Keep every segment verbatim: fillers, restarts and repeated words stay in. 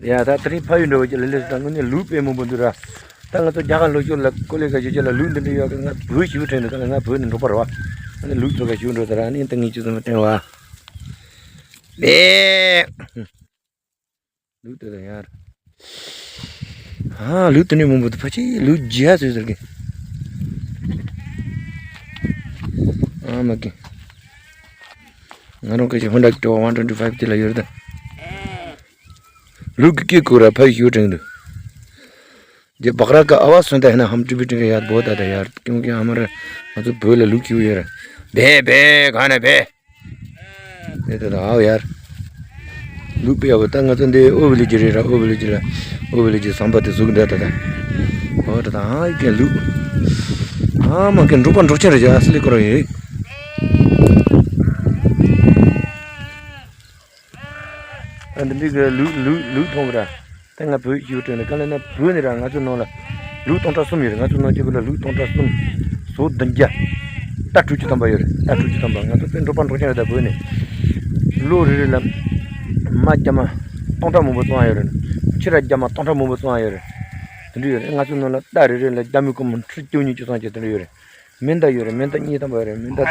ཡ་ད་དེ་རིང་ཕ་ཡུལ་འགྲོ་བ་ཅིག་ལ་སླེབས་སོང་། ད་དངོས་གནས་ལུག་དཔེ་མང་པོ་འདུག་ར། ད་ང་ཚོ་རྒྱ་གར་ལོག་ཞོར་ལ་ཀོ་ལི་གྷལ་ཞིག་ཅིག་ལ་ལུག་འདི་འདྲ་ཡོད་གི། ང་བོད་ཞིག་དྲན་འདུག་ག་ལ། ང་བོད་ནས་འབྲོག་པ་རེད་བ། ཨ་ནི་ལུག་ཚོ་ག་ཞིག་འགྲོ་ད་ར། ཨ་ནི་ད་ངས་ཅི་ཙམ་བསྟན་བ། ཨེ། ལུག་དེ་ལ་ཡར། ཨ་ལུག་དེ་ནས་མང་པོ་འདུག་ཕ་ཆེ་ལུག་བརྒྱ་ཟེར་ཟེར་གི། ཨ་མ་གི། ང་རང་གི་ཧོན་ཌ་ཀི་ཊོ་ཝན་ཊུ་ཝེན་ཊི་ཕའིབ་དེ་ལ་ཡོད་རེད་ད། ལུག་གི་སྐད་གོ་ར་ཕ་ཡུལ་ཞིག་དྲན་འདུག་རྒྱ་བག་ར་ག་ཨ་བ་སོན་ད་ཧེ་ན་ཧམ་ཀྲི་བི་ཀྲི་ག་ཡར་བོ་ད་ད་ཡར་ཀྱུང་ཀྱུང་ཨ་མ་ར། ང་ཚོ་བོད་ལ་ལུག་ཅིག་ཡོད་ར། བེ་བེ་ག་ན་བེ། ཨེ་ད་ད་ཨའོ་ཡར། ལུག་དཔེ་ཡག་པོ། ད་ང་ཚོ་འདི་ཨོ་བི་ལི་ཇི་རེད་ར། ཨོ་བི་ལི་ཇི་ལ། ཨོ་བི་ལི་ཇི་ཟམ་པ་དེ་ཟུག་འདྲ་ད་ད། ཨོ་ད་ད་ཨ་ཡི་གེ་ལུག་ཨ་མ་གེ་འབྲོག་པ་འབྲོག་ཆེན་རེད་ཡ། སི་ལི་ཀོ་ར་ཡེ། ཨ་འདི་འདི་གི་ལུག་ལུག་ལུག་མཐོང་གི་ར། ད་ང་བོད་ཞིག་དྲན་ནས་ག་ལ་ན་བོད་ནས་ར་ང་ཚོ་ནང་ལ་ལུག་སྟོང་ཕྲག་གསུམ་ཡོད་རེད། ང་ཚོ་ནང་སྐྱེས་པ་ལ་ལུག་སྟོང་ཕྲག་གསུམ། ཟོག་བདུན་བརྒྱ། རྟ་དྲུག་ཅུ་ཐམ་པ་ཡོད་རེད། རྟ་དྲུག་ཅུ་ཐམ་པ། ང་ཚོ་དཔེ་འབྲོག་པ་འབྲོག་ཆེན་རེད་ད་བོད་ནས། ལོ་རེ་རེ་ལ་མ་རྒྱ་མ་སྟོང་ཕྲག་མང་པོ་བཙོང་ཡ་ཡོད་རེད། ཕྱུར་ར་རྒྱ་མ་སྟོང་ཕྲག་མང་པོ་བཙོང་ཡ་ཡོད་རེད། དེ་འདྲ་ཡོད་རེད། ང་ཚོ་ནང་ལ་རྟ་རེ་རེ་ལ་རྒྱ་མི་སྒོར་མོ་ཁྲི་བཅུ་ཉིས་བཅུ་ཙམ་ཅིག་དེ་འདྲ་ཡོད་རེད། མེ་མདའ་ཡོད་རེད། མེ་མདའ་གཉིས་ཐམ་པ་ཡོད་རེད། མེ་མདའ་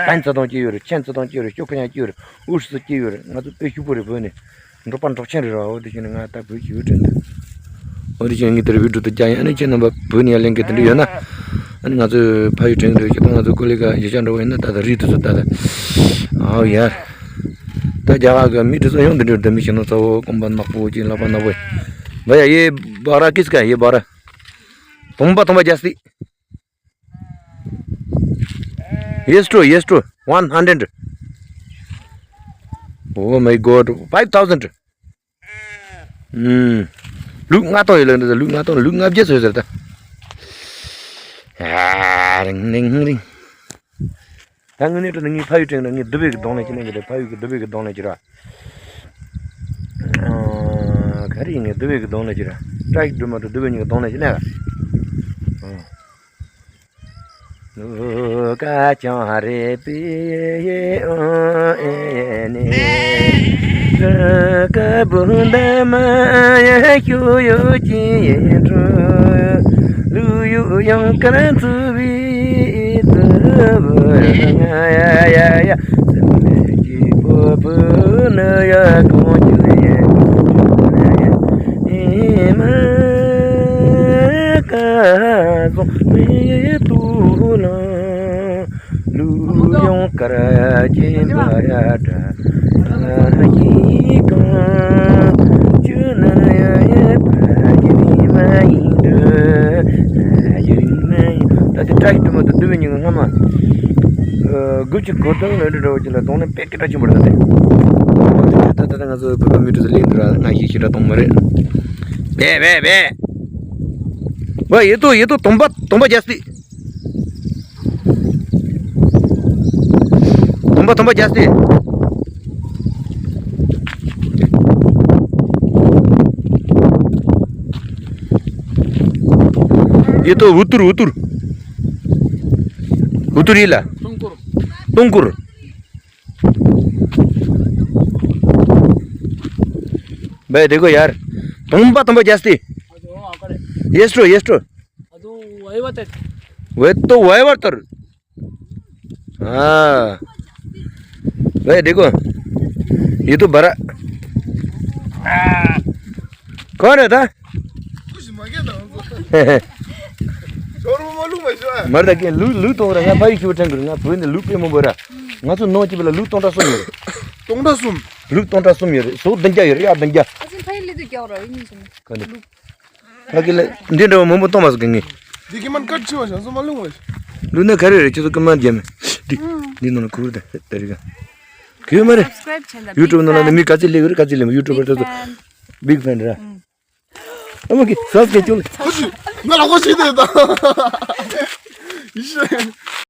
ཏན་ཙི་ཐང་གཅིག་ཡོད་རེད། ཆན་ཙི་ཐང་གཅིག་ཡོད་རེད། ཤོ་ཁ་ཡང་གཅིག་ཡོད་རེད། ཨུ་ཧྲི་སི་གཅིག་ཡོད་རེད། ང་ཚོ་དཔེ་ཕྱུག་པོ་རེད་བོད་ནས། འབྲོག་པ་འབྲོག་ཆེན་རེད་ར། འོ་དེ་བཞིན་ང་ད་བོད་ཞིག་དྲན་འདུག་འོ་དེ་བཞིན་ངས་དེར་བི་ཌིའོ་དེ་རྒྱག་ཡིན། ཨ་ནི་ཁྱེད་རྣམ་པ་བོད་ནས་ཡར་ལེན་མཁན་དེ་འདྲ་ཡོད་ན། ཨ་ནི་ང་ཚོས་ཕ་ཡུལ་དྲན་འདོད་ཀྱི། ད་ང་ཚོ་ཀོ་ལི་གྷལ་གཞིས་ཆགས་འགྲོ་བ་ཡིན་ན་ད་ད་རིགས་དེ་ཚོ་ད་ད། ཨའོ་ཡར། ད་རྒྱ་གར་གི་མི་དེ་ཚོ་ཡང་འདི་འདྲ་འདི་མི་ཞིག་ན་ཚ་བོ་རྐང་པ་ནག་པོ་ཅིག་ལག་པ་ནག་པོ། भैया ये बारह किसका है? ये बारह। तंबा तंबा जस्ती। Yes, true, yes, true. One hundred. Oh my God, five thousand. ཨུམ། ལུག་ལྔ་སྟོང་ཡོད་ལ་འདི་ལུག་ལྔ་སྟོང་ལུག་ལྔ་བརྒྱ་ཚོད་ཟེར་ད། ཨ་རིང་རིང་རིང་། ད་ངས་ནི་ད་ངས་ཕ་ཡུལ་དྲན་ན་ངས་འདི་བའི་གི་གདོང་ལེན་ཅི་ལེན་གི་རེད། ཕ་ཡུལ་གི་འདི་བའི་གི་གདོང་ལེན་ཅི་ར། ཨ་ག་རེ་ཡིན། ངས་འདི་བའི་གི་གདོང་ལེན་ཅི་ར། བཀྲ་ཤིས་སྒྲོལ་མ་དང་འདི་བའི་གཉིས་གི་གདོང་ལེན་ཅི་ལེན་ར། ཨ། ལུ་ཀ་ཅང་རེ་པི་ཨེ་ནེ། ལུ་ཀ་བུན་ད་མ་ཡ་ཤུ་ཡོ་ཅི་ཡེ་ཀྲུ། ལུ་ཡུ་ཡང་ཀ་ར་ཚུ་བི་ཏུ་བུ་ང་ཡ་ཡ་ཡ། སེམས་ཀྱི་པོ་བུ་ནུ་ཡ་གོང་ཅི་ལེ་ཡ། ཨེ་མ་ཀ་ཟོ་མེ་ཏུ་ལ། ལུ་ཡོང་ཀ་ར་ཅན་པ་ཡ་དྲ་ཡི་གང་ཅུ་ན་ཡ་ཡ་པ་ཡི་མ་ཡིན་དུ་ཡི་མ་ཡིན། ད་དེ་བཀྲ་ཤིས་སྒྲོལ་མ་དང་འདི་བའི་གཉིས་ཀ་སྔ་མ་དགུ་བཅུ་གོ་བདུན་ལོ་འདྲ་འདྲ་བོ་ཅིག་ལ་གདོང་ལེན་དཔེ་སྐད་གྲགས་ཆེན་པོ་རེད། ད་དེ་ད་ད་ད་ང་ཚོ་བོད་པ་མི་དྲུག་ཚོ་ལེན་འདུག་ར། ང་ཞིག་ཞིག་ར་གཏོང་མ་རེད། བེ་བེ་བེ། ཝ་ཡེ་ཏོ་ཡེ་ཏོ། དུམ་པ་དུམ་པ་རྒྱ་སྟེ། དུམ་པ་དུམ་པ་རྒྱ་སྟེ། ཡེ་ཏོ་ཝུ་ཏུར་ཝུ་ཏུར། ཝུ་ཏུར་ཡེ་ལ། སྟོང་སྐོར། भाई देखो यार, तुम तुम जस्ती। Yes true, yes true. वे तो वाइवर तर। हाँ। भाई देखो, ये तो बड़ा। कौन है था? कुछ मगे था। छोरो मालूम है जो है। मर्द के लू लू तो रहा, भाई क्यों टंग रहा? पूरे लू पे मुंह भरा। ང་ཚོ་ནང་སྐྱིད་པ་ལ་ལུག་སྟོང་ཕྲག་གསུམ་ཡོད་རེད། སྟོང་ཕྲག་གསུམ། ལུག་སྟོང་ཕྲག་གསུམ་ཡོད་རེད། ཟོག་བདུན་བརྒྱ་ཡོད་རེད། ཡ་བདུན་བརྒྱ། ཨ་ཙི་ཕ་ཡི་ལི་དུ་རྒྱག་ར་ཡིན་ནི་ཟེར་ནས། ག་ནས། ཕ་གི་ལ་འདི་འདྲ་བ་མང་པོ་གཏོང་མ་སོང་གི་ངས། འདི་གི་མན་ཀ་ཆེ་བ་ཞང་སོ་མ་ལུང་བ། ལུག་ན་ག་རེ་རེད། ཁྱེད་ཚོ་ཀི་མན་རྒྱ་མེད། འདི་འདི་ནང་ལ་ཁུར་དེ་དེ་རིག་གི་ཡོད་མ་རེད། Subscribe བྱས་ན་ཡུ་ཊུབ་ནང་ལ་ནི་མི་ག་ཚོད་སླེབས་ཡོད་རེད། ག་ཚོད་སླེབས་མ། ཡུ་ཊུབ་པར་དེ་ཚོ་big fan རེད། ཨ་མ་གི་སབ་སི་ཀེ་ཅུང་། ཁོ་ཅི་ང་ལ་ཁོ་ཅི་དེ་ད། ཡིན་ཤེས།